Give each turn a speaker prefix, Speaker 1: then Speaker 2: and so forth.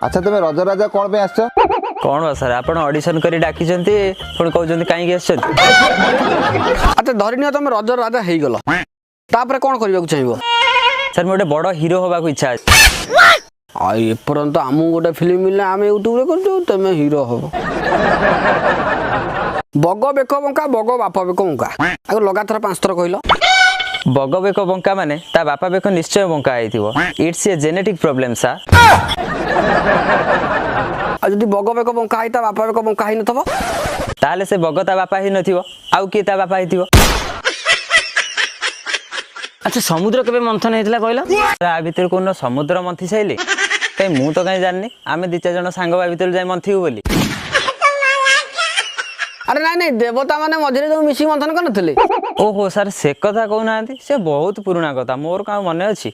Speaker 1: ଆଚ୍ଛା, ତମେ ରଜ ରାଜା କଣ ପାଇଁ ଆସିଛ?
Speaker 2: କଣ ସାର୍, ଆପଣ ଅଡିସନ କରି ଡାକିଛନ୍ତି, ପୁଣି କହୁଛନ୍ତି କାହିଁକି ଆସିଛନ୍ତି?
Speaker 3: ଆଚ୍ଛା, ଧରିନିଅ ତମେ ରଜ ରାଜା ହେଇଗଲ, ତାପରେ କଣ କରିବାକୁ ଚାହିଁବ?
Speaker 2: ସାର୍, ମୁଁ ଗୋଟେ ବଡ ହିରୋ ହବାକୁ ଇଚ୍ଛା ଅଛି।
Speaker 3: ଆଉ ଏପର୍ଯ୍ୟନ୍ତ ଆମକୁ ଗୋଟେ ଫିଲ୍ମ ମିଳିଲା, ଆମେ ୟୁଟ୍ୟୁବରେ କରୁଛୁ, ତମେ ହିରୋ ହବ। ବଗ ବେକ ବଙ୍କା, ବଗ ବାପ ବେକ ବଙ୍କା, ଆଗ ଲଗାତାର 5 ଥର କହିଲ।
Speaker 2: ବଗ ବେକ ବଙ୍କା ମାନେ ତା ବାପା ବେକ ନିଶ୍ଚୟ ବଙ୍କା ହେଇଥିବ। It's a genetic problem, sir.
Speaker 3: ଆଉ ଯଦି ବଗ ବେକ ବଙ୍କା ହେଇ ତା ବାପା ବେକ ବଙ୍କା ହେଇନଥିବ?
Speaker 2: ତାହେଲେ ସେ ବଗ ତା ବାପା ହେଇନଥିବ, ଆଉ କିଏ ତା ବାପା ହେଇଥିବ।
Speaker 4: ଆଚ୍ଛା, ସମୁଦ୍ର କେବେ ମନ୍ଥନ ହେଇଥିଲା କହିଲ?
Speaker 2: ତା ଭିତରେ କୋଉଦିନ ସମୁଦ୍ର ମନ୍ଥି ସାଇଲେ? କାଇଁ, ମୁଁ ତ କାହିଁ ଜାଣିନି। ଆମେ ଦି ଚାରି ଜଣ ସାଙ୍ଗ ଭାବିଥିଲୁ ଯାଇ ମନ୍ଥିବୁ ବୋଲି।
Speaker 3: ଆରେ ନାଇଁ ନାଇଁ, ଦେବତା ମାନେ ମଝିରେ ଯୋଉ ମିଶିକି ମନ୍ଥନ କରିନଥିଲେ?
Speaker 2: ଓହୋ ସାର୍, ସେ କଥା କହୁନାହାନ୍ତି, ସେ ବହୁତ ପୁରୁଣା କଥା, ମୋର କଣ ମନେ ଅଛି?